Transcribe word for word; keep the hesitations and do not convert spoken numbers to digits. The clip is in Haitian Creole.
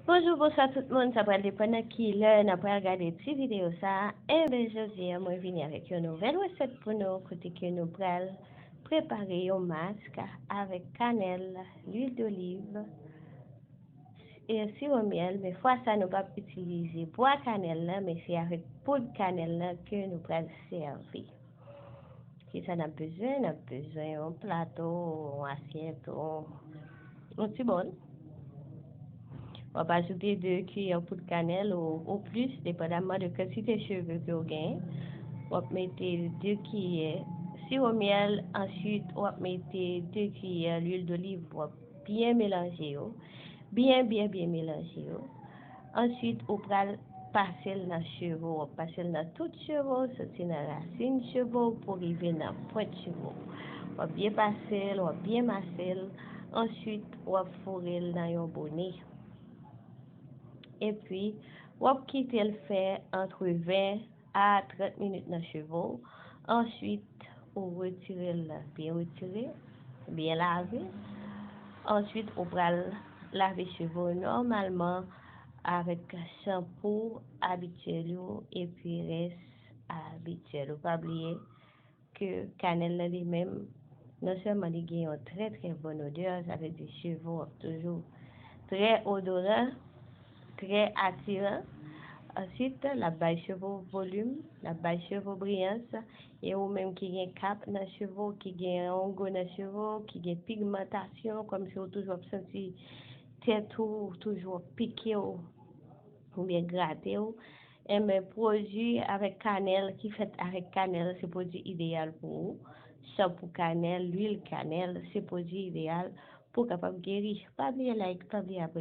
Bonjou, bonswa tout moun. Sa pral depann nan ki lè n ap pral gade ti videyo sa a. Enben, jodi a, mwen vini avèk yon nouvèl resèt pou nou, kote ke nou pral prepare yon mask avèk kanèl, lwil doliv, e siwo myèl, men fwa sa nou p ap itilize bwa kanèl la, men se avèk poud kanèl la ke nou pral sèvi. Kisa n ap bezwen? N ap bezwen yon plato, yon asyèt, yon, yon ti bòl. W ap ajoute de kiyè poud kanèl ou, ou plis, depandaman de kantite cheve ke w genyen. W ap mete de kiyè siwo myèl, answit w ap mete de kiyè lwil doliv. W ap byen melanje yo, byen, byen, byen melanje yo. Answit, ou pral pase l nan cheve w, w ap pase l nan tout cheve w, soti nan rasin cheve w pou rive nan pwent cheve w. W ap byen pase l, w ap byen mase l. Answit, w ap foure l nan yon bone. Epi, w ap kite l fè antre ven a trant minit nan cheve w. Answit, ou retire l byen retire, byen lave. Answit, ou pral lave cheve w nòmalman avèk chanpou abityèl yo epi rès abityèl yo. Pa bliye ke kanèl la li menm, non sèlman li gen yon trè, trè bòn odè, sa vle di cheve w ap toujou trè odoran, trè atiran. Answit, l ap bay cheve w volim, l ap bay cheve w briyans. E ou menm ki gen kap nan cheve w, ki gen ongo nan cheve w, ki gen pigmantasyon, kòmsi w toujou ap santi tèt ou toujou ap pike w oubyen grate w, enben, pwodui avèk kanèl, ki fèt avèk kanèl, se pwodui ideyal pou ou. Chanpou kanèl, lwil kanèl, se pwodui ideyal pou w kapab geri. Pa bliye like, pa bliye abòne.